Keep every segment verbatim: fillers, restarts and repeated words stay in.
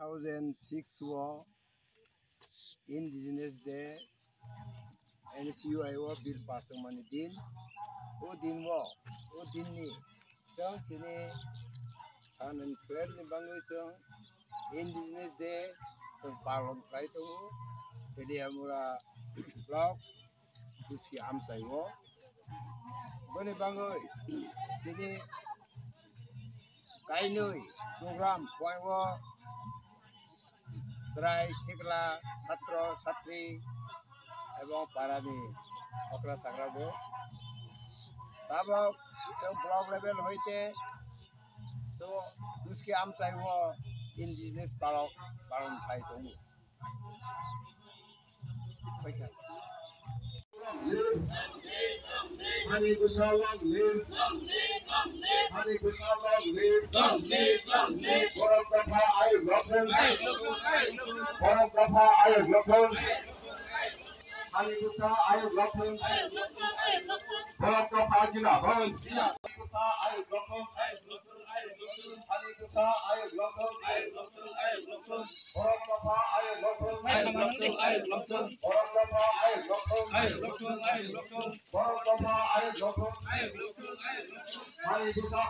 Two thousand six o Indigenous Day, N S U I o bill pass wngmani din. O din o, o din ni chwng tini san and swear ni bangwi chwng Indigenous Day chwng palon khlai tongo. Teliamura block, Duski amchai o. Boni bangwi tini kainwi program khlai o. Chwrai, sikla, satro, satri, ebong parani okra chakra bo. Tabok chwng block level hoite chwng Duski amchai o Indigenous palok palon khai tongo. Hani bwsa long live. Hani bwsa long live. Borok dopha ayuk lothung. Borok dopha ayuk lothung. Hani bwsa ayuk lothung. Borok dopha jila bang. Hani bwsa ayuk lothung. Hani bwsa ayuk lothung. Borok dopha ayuk lothung. Borok dopha ayuk lothung. Borok dopha ayuk lothung. Hani bwsa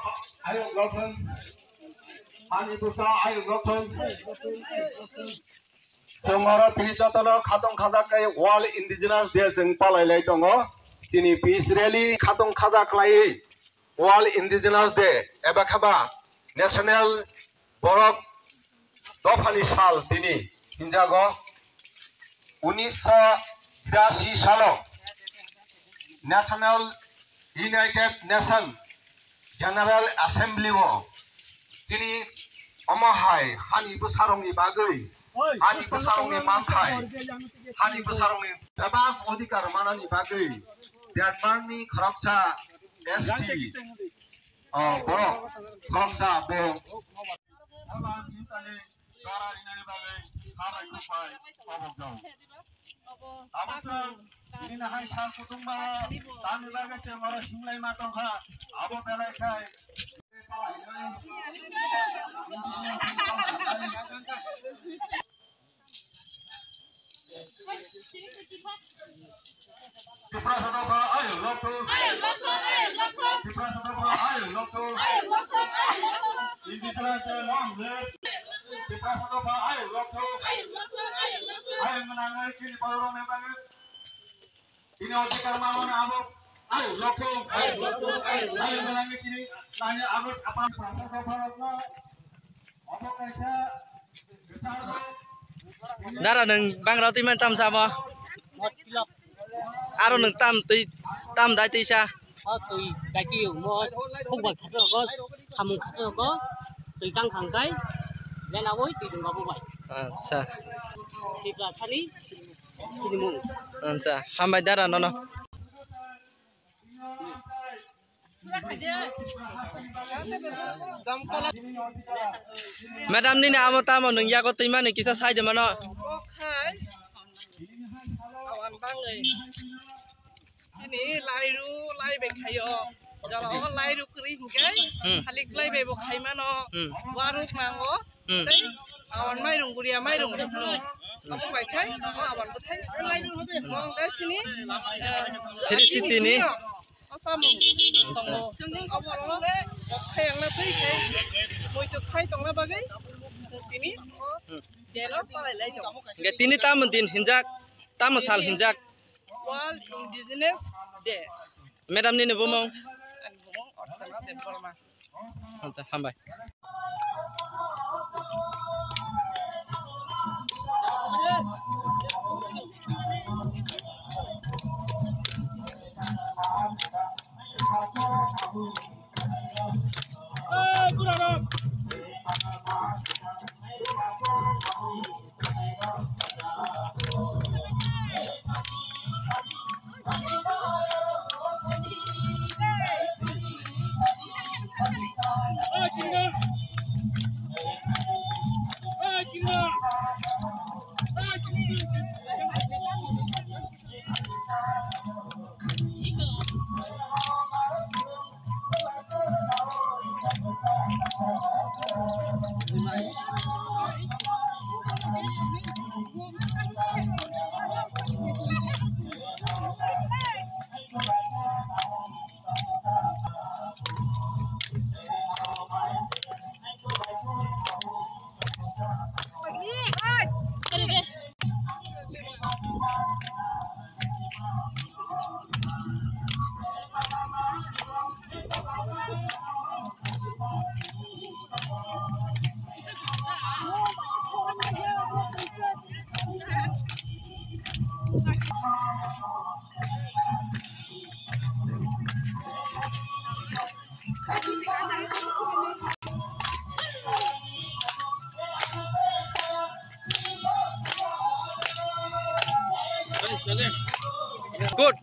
ayuk lothung. Hani bwsa ayuk lothung. Chwng oro tini jotono khatong khajak khe World Indigenous Day chwng palai lai tongo. Chini peace rally khatong khajak khlaiwi World Indigenous Day eba khaba National Borok Dophani Sal tini hinjago. Unisho birasi salo National United Nation General Assembly o chini omo hai hani bwsarokni bagwi, hani bwsarokni manthai, hani bwsarokni bebak odhikar manani bagwi Denmarkni khoroksa S T, o, borok khoroksa bo. Abo chwng nini hai sal kutung ba, tamni bagwi chwng oro hinglai ma tongkha, abo belai khai. Tiprasa dopha ayuk lothung. Tiprasa dopha ayuk lothung. Tiprasa dopha ayuk lothung. Ayuk gwnangwi chini borok ni bagwi tini odhikar manmani abo ayuk lothung. Ayuk gwnangwi chini nangya abo apa. Tiprasa dopha rokno obo kaisa Dara nwng bangra twi man tam samo. Aro nwng tam twi tam dai twi sa. O twi dai twi mo phung bai khato go, samung khato go, twi tang khang kai, lena boi twi dong babu bai. Acha. Twi pla sani sini mung. Acha, hambai dara nono. Madam, nini amo tamo nwng yago twi mani kisa sai de mano. Okhai. Awan bangwi. Chini lairu lai bai khayo. Jala o lairu kwrwi hwnkhe Hmm. Khalik lai bai bo khai mano. Hmm. Waruk nango. Hmm. Tei awan mairung, guria mairung rwkno. Abo bai khai, abo awan bwthai. Mong dai sini, eh, Sri Siti ni. O samung tongo. Abo rok khai ang na twi khai, muitu khai tongna bagwi, tini o Hmm. deno palai lai tongo. Hingke tini tamo din hinjak, tamo sal hinjak. World Indigenous Day. Madam nini bumung? Ani bumung Archana Debbarma. Acha, hambai. Good.